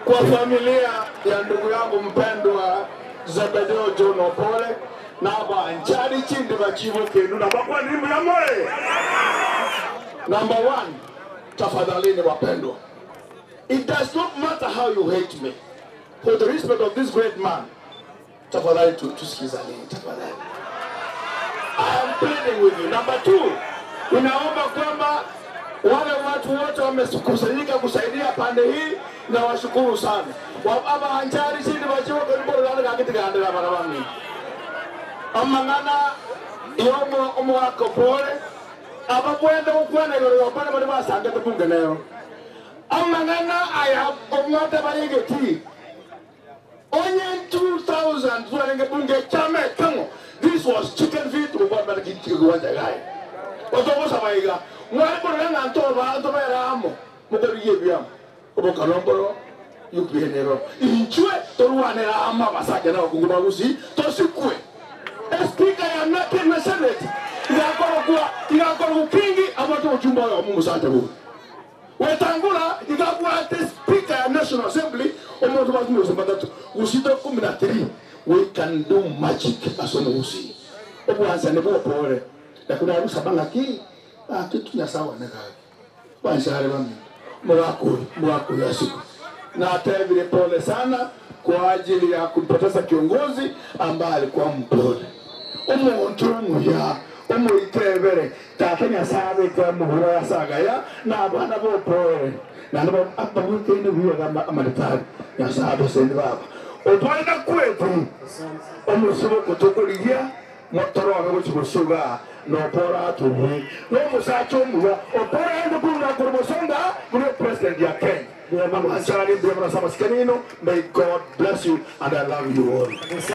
Kwa familia ya ndugu yangu mpendwa Zebedeo John Opole na abanchari chindiba chibokendu na bakwanire mbuya more. Number one, tafadhalini wapendwa, it does not matter how you hate me, for the respect of this great man, tafadhali tusikizaneni tafadhali. I am pleading with you. Number two, ninaomba kwamba wale watu wote wamekusanyika kusaidia pande hii na washukuru sana. Abanchari chindi bachiwo keniborogane bana bami. Amang'ana yomo omwaka pole ababwende gokwana igoro yopane bari basangete bunge nero. Amang'ana aya omwate barigeti onye 2000 twarenge bunge chame kango. This was chicken feet gukwana kiwanja gai. Otogosaba iga mwari korora ng'a ntoba ntobera amo mokorigie ebiamo obokalomboro UPNero inchwe torwanera amo abasacha na abakungu bagusi tosikwe. Speaker ya na senate igakorokwa igakorokwa kingi abantu obuchumba oyo omusacha buwe Wetangula igabwate speaker ya National Assembly omuntu batumuse batatu gusito 13. We can do magic asomo gusi obwansa ne bwopore lakini arusa bangaki akitu nyasawa ne gaki banshare bami mwaku mwaku yasiku na atevile pole sana kwa ajili ya kumpoteza kiongozi ambaye alikuwa mpole. Omuntu muya omuitebere tata nyasaye kwa muhura yasagaya na abana bopore na nabo abamwikende buyaga amaritari nyasaye bosendi baba otwaina kwetu omusibo kutukurigia motoro wawe guchigusuga nopora atumwe no musacha omuya opora ende kunga kurubosonga muri president ya Kenya. May God bless you and I love you all.